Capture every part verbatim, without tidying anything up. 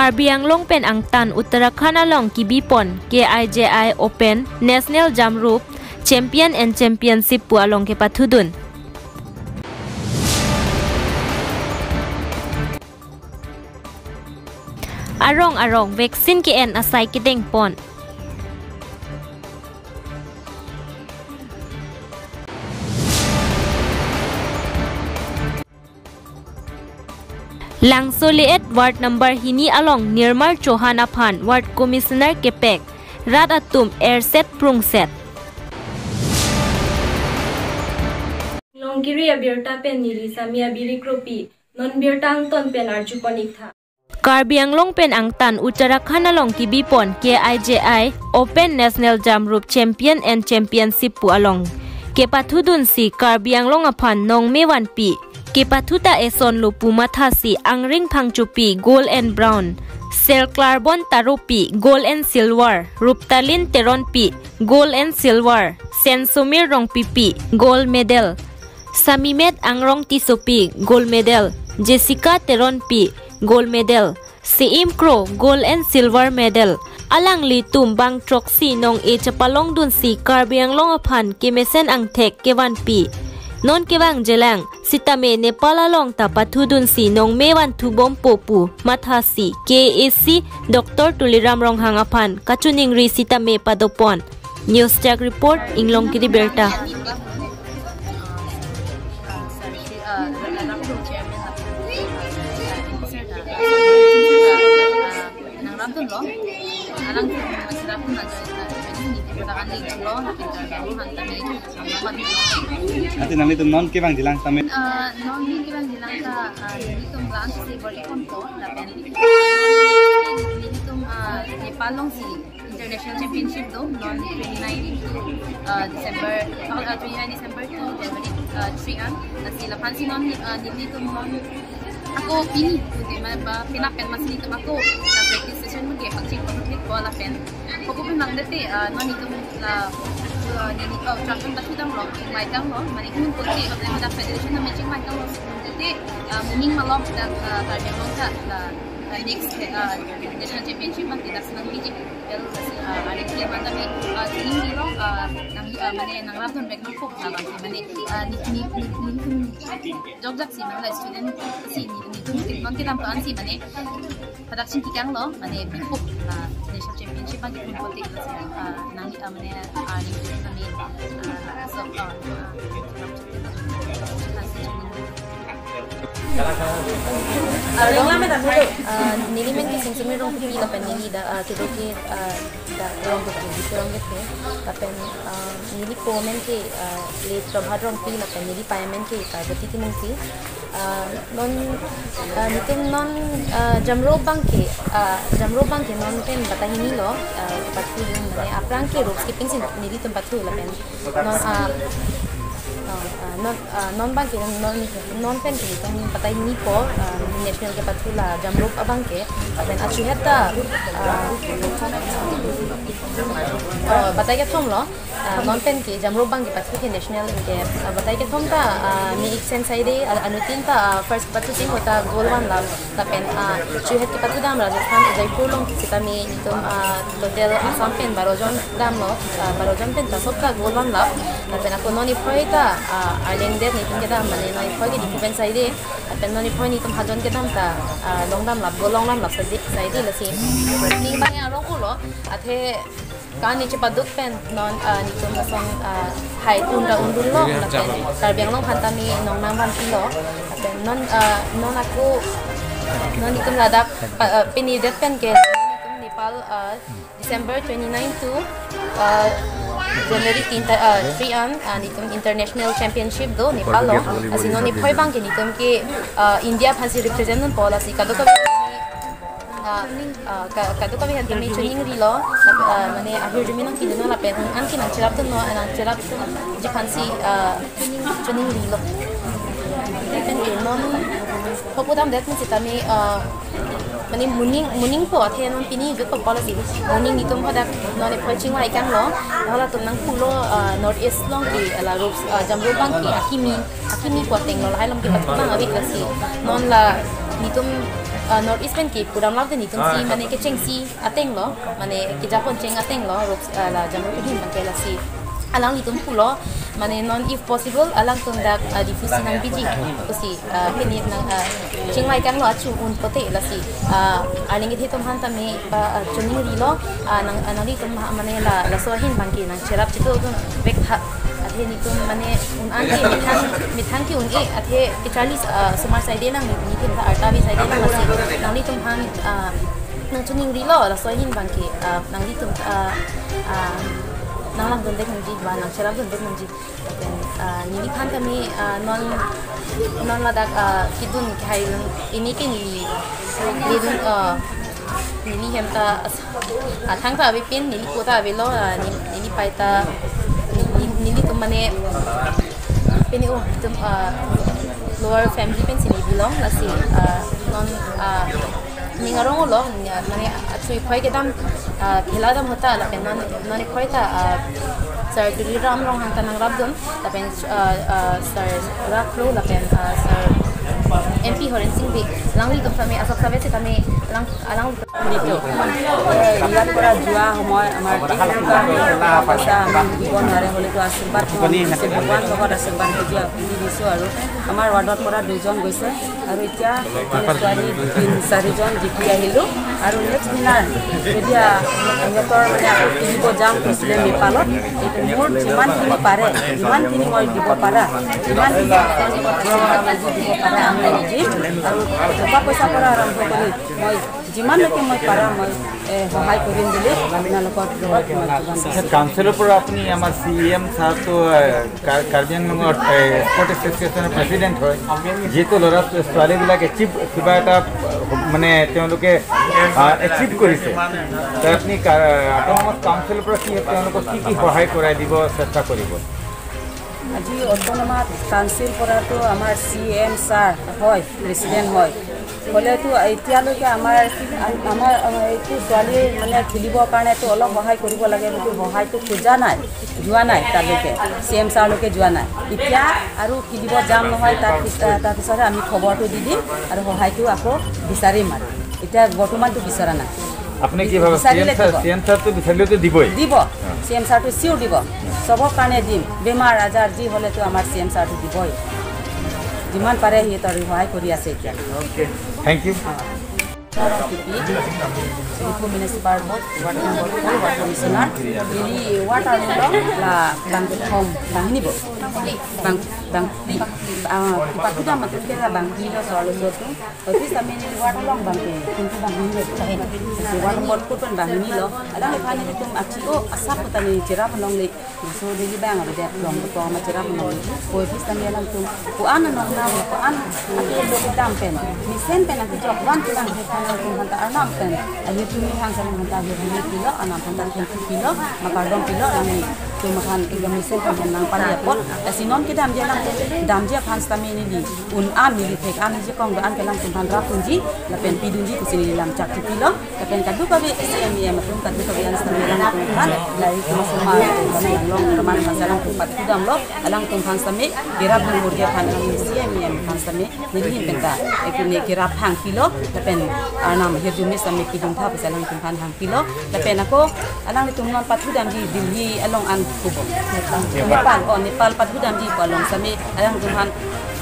Karbi Anglong pen angtan Uttarakhand along kibipon K I J I Open National Jump Rope Champion and Championship pu along kepathudun. Arong arong vaccine ke-en asai kedengpon. Langso le-et ward number hini along Nirmal Chauhan aphan ward commissioner kepek, rat atum erset prungset. Longkiri abirta pen neli Sami Abiri Kropi, non birta angton pen arjupon iktha. Karbi Anglong pen angtan Uttarakhand along kibipon K I J I Open National Jump Rope Champion and Championship pu along kepathudunsi Karbi Anglong aphan nongme vanpi kepathu ta eson lo pu mathasi Angring Phangchopi gold and bronze, Selklarbon Taropi gold and silver, Ruptalin Teronpi gold and silver, Sensomir Rongpipi gold medal, Samimet Angrong Tissopi gold medal, Jessica Teronpi gold medal, Seim Kro gold and silver medal. Alanglitum bang throksi nong-e chepalongdunsi Karbi Anglong aphan kemesen angthek kevanpi non kevangjilang sitame Nepal along ta pathudunsi nongme vanthubompo pu mathasi K A A C Doctor Tuliram Ronghang aphan kachiningri sitame padopon. News Desk Report, Inglongkiri Birta. Nangramdunlo. Alang tu masih rapun aja. Ini kita akan lihat lo, kita akan hantam ini. Ante nanglitum non kevangjilang tame. Ah, non ni kevangjilang ta, ah, nelitum lang si bor-i konto, lapen nelitum, ah, Nepal along si International Championship do, non twenty-nine to, uh, December, oh, uh, twenty-nine December to January, uh, three an. Lasi laphan si non, uh, nelitum non ako pini, pute ma ba penap pen masi nelitum ako, uh, practice session mungkin pangchik pangchik bola pen. Ako pun nang dete, uh, non nelitum la, uh, neli, uh, champion batu damlo, mai damlo, mani kun pute, uh, dak federation na matching mai damlo, dete, uh, muning malom dak, uh, target long ta, la, uh, next, uh, national championship mati dak senang biji. Well, uh, ada kali mata mi, uh, training di lo, uh, nang, uh, mane nangrapdun bek nangkok na bang, mane, uh, ni, ni, ni, ni, ni, jok jak si, mane student si, ni, ni, tu, ni, non kedam to an si, mane, padak sing kikang lo, mane, bikuk, uh, national championship bang, kita kote, uh, nang, uh, mane, uh, ni, kami, uh, so, uh, uh, Ah, neli men ke Sensomir Rongpipi lapen neli da, ah, kedo ke, ah, da Rongpipi, Rongpipi, lapen, ah, neli po men ke, ah, le Prabhat Rongpi lapen neli pai men ke Parvati Timungpi. Ah, non, ah, nelitum non, ah, jump rope bang ke, ah, jump rope bang ke non pen batai hini lo, ah, pathu dun mane aphrang ke rope skipping si nelitum pathu lapen non, ah, non, ah, non, ah, non bang ke non, non pen ke nelitum batai hini po, ah, national ke pathu la jump rope abang ke, lapen achuhetta, ah, ah, batai kethom lo, ah, non pen ke jump rope bang ke pathu ke national ke, ah, batai kethom ta, ah, me-ik sen saide, ah, anuttin ta, ah, first pathu tim hota gold vanlo. Lapen, ah, chuhet kepathu dam Rajasthan Udaipur along sitame nelitum, ah, total Assam pen baro jon damlo, ah, baro jon pen ta sop ta gold vanlo. Lapen ako non iphoi ta, ah, arleng det nelitum kedam mane non iphoi ke dikhu pen saide. Lapen non iphoi nelitum hajon kedam ta, ah, long damlo, gold long damlo saide, saide lasi. Ning bang arong ulo, athe kani chepaduk pen non, ah, nelitum asong, ah, hai un ra undun lo, lapen Karbi Anglong aphan tame nong nang vanpi lo, lapen non, ah, non ako, non nelitum ladak, pa, ah, pini det pen ke, nelitum Nepal, ah, December twenty-nine to, ah, January tin, ah, three an, ah, nelitum international championship do Nepal lo, lasi non iphoi bang ke nelitum ke, ah, India aphan si represent dunpo lasi kadokave ah, ah, ka-, kadokave aphan tame chiningri lo, ah, mane ahirjume nangpidun lapen an ke nangcherapdun lo, nangcherapdunji aphan si, ah, chiningri lo. Lapen ke non hopu dam det pen sitame, ah, mane muning, muning po athe non pini jutpo lasi. Muning nelitum hadak non iphoi chingvai kang lo. Halatum nangpulo, ah, North East along ke la ropes, ah, jump rope bang ke akimi, akimi po ateng lo, lahai along ke pathu bang ave lasi. Non la Netum, uh, North East pen ke pudam lap de netum si mane kechengsi ateng lo, mane kejaponcheng ateng lo, rok, uh, la Jamrong ahin abang ke lasi. Alanglitum pulo, mane non if possible, alangtum dak, uh, Diphu si nangbiji, pusi, uh, pini nang, uh, chingvai kanglo achu un pote lasi. Uh, arni kethe atum aphan tame, uh, uh, chiningrilo, uh, nang, uh, nanglitum ha-, mane la, laso ahin abang ke nangcherap chitodun vek tha. Athe netum mane un-an ke methang, methang ke-un-e, athe kecharli, uh, osomar saide nang, ne, netum ta arta ave saide nang lasi. Nanglitum aphan, uh, nangchiningrilo, laso ahin abang ke, uh, nanglitum, uh, uh, nanglang dundek nangji, ba nangcherap dundek nangji. Lapen, ah, neliphan tame, ah, non, non ladak, ah, kedun kehai dun, pini ke neli, neli dun, ah, neli hem ta, ah, thangta avepin, neli ko ta avelo, ah, neli, neli pai ta, neli, nelitum mane, pini, oh, itum, ah, lower family pensi neli belong, lasi, ah, non, ah, ning arong lo, nya, mane, achui khoi kedam, ah, khela dam ahut ta, lapen non, non khoi ta, ah, Sir Tuliram Ronghang ta nangrapdun, lapen, ah, ah, Sir Rakro, lapen, ah, Sir M P Horen Sing Bey, alanglitum tame, asap sabe si tame, alang, alang. Nito, eh, ইয়াৰ পৰা যোৱা সময় আমাৰ এই এনেকুৱা সমস্যা আমি দিব নোৱাৰে, হ'লেতো আশীৰ্বাদ কম দিছে, ভগৱান লগত আশীৰ্বাদ খুজি, খুজি দিছোঁ আৰু আমাৰ ৱাৰ্ডৰ পৰা দুজন গৈছে। আৰু এতিয়া মানে ছোৱালী তিন চাৰিজন জিকি আহিলোঁ। আৰু নেক্সট দিনা যদি, আ, সিহঁতৰ মানে আকৌ কিনিব যাম কৈছিলে নেপালত, এইটো মোৰ যিমানখিনি পাৰে, যিমানখিনি মই দিব পাৰা, যিমানখিনি দিব পাৰা আমি দিম। আৰু টকা পইচাৰ পৰা আৰম্ভ কৰি মই যিমানলৈকে মই পাৰা মই, এ, সহায় কৰিম বুলি আপোনালোকৰ লগত মই যোগান দিছোঁ। আচ্ছা, কাউন্সিলৰ পৰা আপুনি আমাৰ চি ই এম ছাৰটো, এ, কাৰ-, কাৰ্বি আংলঙৰ, এ, স্পৰ্টছ এছ'চিয়েশ্যনৰ প্ৰেচিডেণ্ট হয়। যিহেতু ল'ৰা ছো-, ছোৱালীবিলাক এচিভ, কিবা এটা, মানে, তেওঁলোকে, আ, এচিভ কৰিছে, তে আপুনি কা-, অট'নমাছ কাউন্সিলৰ পৰা কি তেওঁলোকক কি কি সহায় কৰাই দিব চেষ্টা কৰিব? আজি অট'নমাছ কাউন্সিল পৰাতো আমাৰ চি ই এম ছাৰ হয়, প্ৰেচিডেণ্ট হয়, হ'লেতো এতিয়ালৈকে আমাৰ, আমাৰ, আমাৰ এইটো ছোৱালী মানে খেলিবৰ কাৰণেতো অলপ সহায় কৰিব লাগে, কিন্তু সহায়টো খোজা নাই, যোৱা নাই তালৈকে, চি ই এম ছাৰলৈকে যোৱা নাই। এতিয়া আৰু খেলিব যাম নহয়, তাৰ পিছ-, তাৰ পিছতহে আমি খবৰটো দি দিম আৰু সহায়টো আকৌ বিচাৰিম আৰু। এতিয়া বৰ্তমানটো বিচৰা নাই। আপুনি কি ভাবে? বিচাৰিলে চি ই এম ছাৰ, দিব। চি ই এম ছাৰটো বিচাৰিলেতো দিবই। দিব। চি ই এম ছাৰটো চিয়ৰ দিব। চবৰ কাৰণে দিম। বেমাৰ আজাৰ যি হ'লেতো আমাৰ চি ই এম ছাৰটো দিবই। যিমান পাৰে সিহঁতৰ সহায় কৰি আছে এতিয়া। Thank you. Diphu Municipal Board, Ward number four, Ward Commissioner. Neli ward arlo la bang kethom, bang hini bo. Bang, bang, ah, pathudam atum ke la bang hini lo, so arloso atum. Office tame neli ward along bang ke, kuntu bang hini lo. Ward number four pen bang hini lo. Alangliphan nelitum achi o asap kota neli cherap along le. So neli bang avedet long to ma cherap along. Ko office tame alangtum ko-an anong nam, ko-an ati lo kedam pen, mesen pen ati jok wan kelang ke alangtum aphanta arnam pen, ahirjume hang sa aphanta ahirjume pilo, arnam aphanta ahirjume pilo, ma kardom pilo, alangtum aphan ekdom mesen pen nangpali apot. Lasi non kedamji alangtum damji aphan sitame neli un-an, neli thek-an, neli kong do-an ke alangtum aphan rapdunji lapen pidunji pusi neli lamchak chepilo. Lapen kadokave C M E M atum, kadokave an sitame alangtum aphan, lahei kemasomar atum aphan, along teman aphan alangtum pathudamlo, alangtum aphan sitame kerap dun murgi aphan along C M E M aphan sitame nelihin penta, ekune kerap hangpilo, lapen arnam ahirjume sitame kedun tha pusi alangtum aphan hangpilo, lapen ako alanglitum non pathudamji Delhi along an kubo. Nepal, oh, Nepal pathudamji ko along sitame alangtum aphan,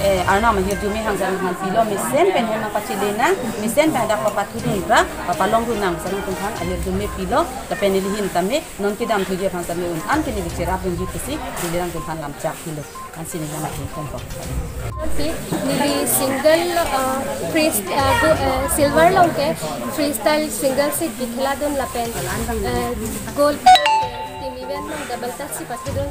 eh, arnam ahirjume hang sa alangtum aphan pilo, mesen pen hem nangpachele nang, mesen pen dak papathudun ra, papalongdun nang sa alangtum aphan ahirjume pilo, lapen nelihin tame, non kedam thuji aphan sitame un-an ke neli cherapdunji pusi, neli alangtum aphan lamchak pilo. Ansi neli lamchak pilo. Si, neli single, uh, free st-, uh, go-, uh, silver along ke freestyle single seat bi khela dun lapen, uh, gold team event along double dutch si pathudun.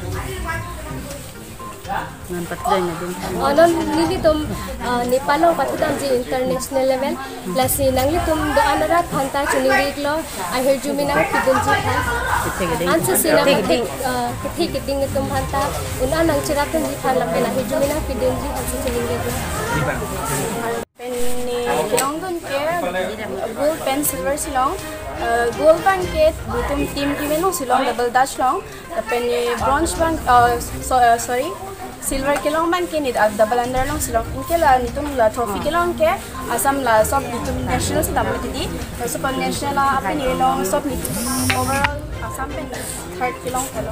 Non pathudam dun. Oh, non nelitum, uh, Nepal along pathudamji international level. Lasi nanglitum do-an arat aphanta choningri iklo, ahirjume nangpidunji aphan. Kethe keding. Ansi si nang kethe keding, uh, kethe keding atum aphanta un-an nangcherapdunji aphan lapen ahirjume nangpidunji aphan si choningri iklo. Pen ne kelongdun ke gold pen silver si long, uh, gold abang ke dutum team event along si long, double dutch long. Lapen ne bronze abang, uh, so, uh, sorry, Silver kelong abang ke neli, ah, double under along silver. Anke la nelitum la trophy kelong ke Assam la sob nelitum national si dam titi. Laso kon national la aphi neli along sob nelitum overall Assam pen third kelong pulo.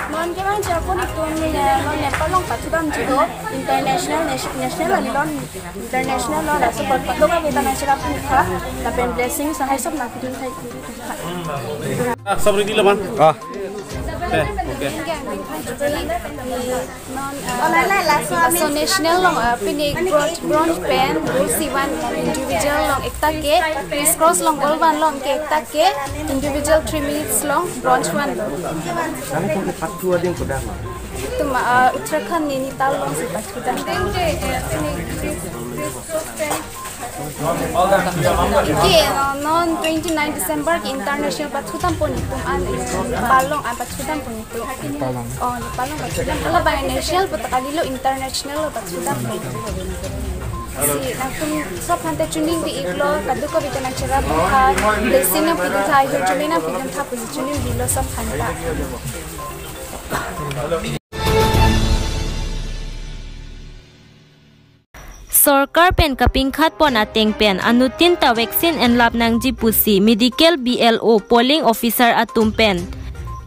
Non ke abang ke ako nelitum, eh, non Nepal along pathudamji do, international, nation-, national along international along laso kon pado ka kita nangcherap ni tha, lapen blessing lahai sob nangpidun thai. Ah, sob ready lo, man? Ah. Eh, okay. Non, ah, laso national along, ah, pini bronze, bronze pen gold si van individual along ekta ke, discus along gold van along ke ekta ke, individual three minutes along bronze van lo. Nangtum ke pathu ading kodak lo? Itum, ah, Uttarakhand Nainital alongsi pathudam. Anke, uh, non twenty-nine December ke international pathudampo nelitum an, eh, Nepal along an pathudampo nelitum. Nepal along. Oh, Nepal along pathudam. Hala abang national puta kalilo, international lo pathudampo. Si nangtum sob aphan ta choningri iklo, kadokave ta nangcherap tha, blessing nangpidun tha, hirjume nangpidun tha pusi choningrilo sob aphan ta. Sorkar pen kapingkhat pon ateng pen anuttin ta vaccine enlap nangji pusi medical B L O polling officer atum pen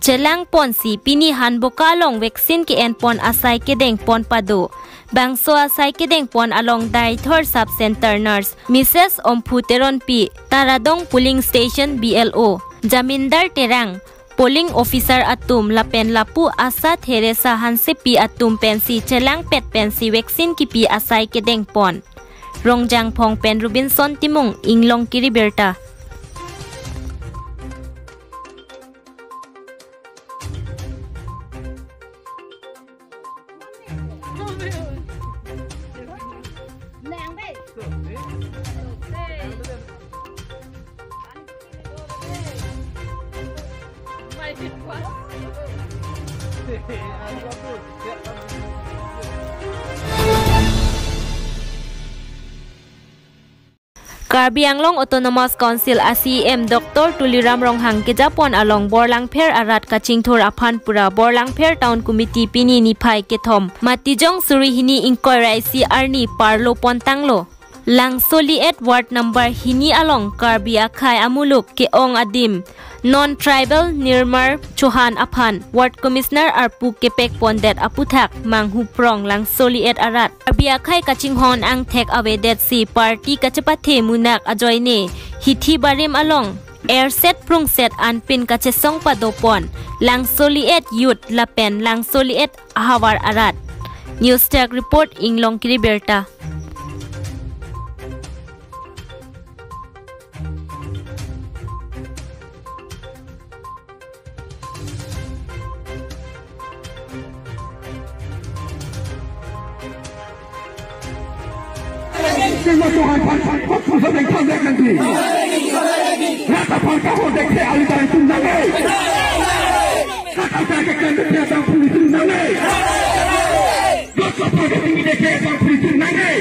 chelang ponsi pini Hanboka along vaccine ke-en pon asai kedeng pon pado. Bangso asai kedeng pon along Deithor Sub Center nurse Missus Omphu Teronpi, Taradong polling station B L O Jamindar Terang, polling officer atum lapen lapu ASHA Theresa Hansepi atum pensi chelangpet pensi vaccine kipi asai kedeng pon. Rongjangphong pen Robinson Timung, Inglong Kiri Birta. Karbi Anglong Autonomous Council a C E M Doctor Tuliram Ronghang kejapon along Borlangpher arat kachingthur aphan pura Borlangpher Town Committee pini niphai kethom Matijong suri hini ingkoi ra isi arni parlo pontanglo. Langsoliet ward number hini along Karbi akhei amuluk ke-ong adim non-tribal Nirmal Chauhan aphan ward commissioner arpu kepek pondet aputhak manghu prong Langsoliet arat Karbi akhei kachinghon angthek avedetsi party kachepathe munak ajoine hithi barim along erset prungset anpin kachesong padopon Langsoliet youth lapen Langsoliet ahavar arat. News Desk Report, Inglong Kiri Birta. Sima Tuhan phan phan phan phan phan phan phan phan. Rata phan kahon dekhe alita itu nangai. Kata kata kan dekhe sang puli itu nangai. Rata phan kahon dekhe sang puli itu nangai.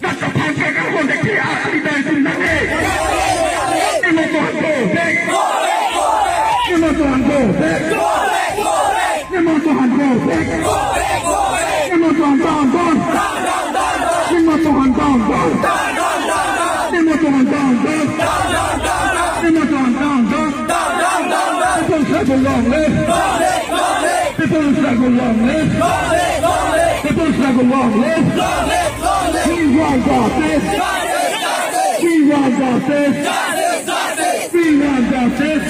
Rata phan kahon dekhe alita itu nangai. Sima Tuhan go back. Sima Tuhan go back. Sima Tuhan go back. Sima Tuhan down, down. Sima Tuhan down, down. Sima Tuhan down, down. Sima Tuhan down, down. People struggle long live. People struggle long live. People struggle long live. We want justice. We want justice. We want justice.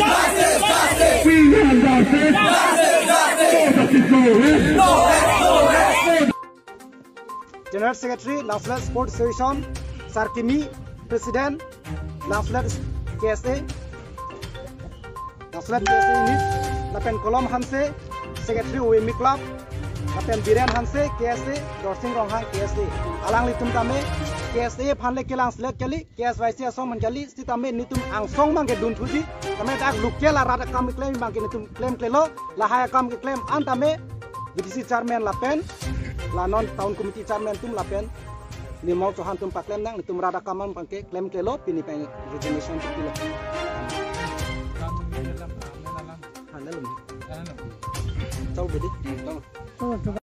We want justice. No justice, no rest. General Secretary, Langsoliet Sports Association, Sarkimi, President, Langsoliet K S A, Langsoliet K S A Unit, lapen Kolom Hanse, Secretary O M E Club, lapen Biren Hanse, K S A, Dorsing Ronghang, K S A. Alanglitum tame K S A aphan le kelang selet kali, K S Y C asong man kali, sitame nelitum angsong abang ke dunthuji, tame dak local arat akam keklem abang ke nelitum klemklelo, lahai akam keklem an tame V D C chairman lapen la non town committee chairman atum lapen Nirmal Chauhan atum paklem nang, nelitum rat akam abang ke klemklelo, pini pen resignation pilo. Handalum. Tau bedi. Tau.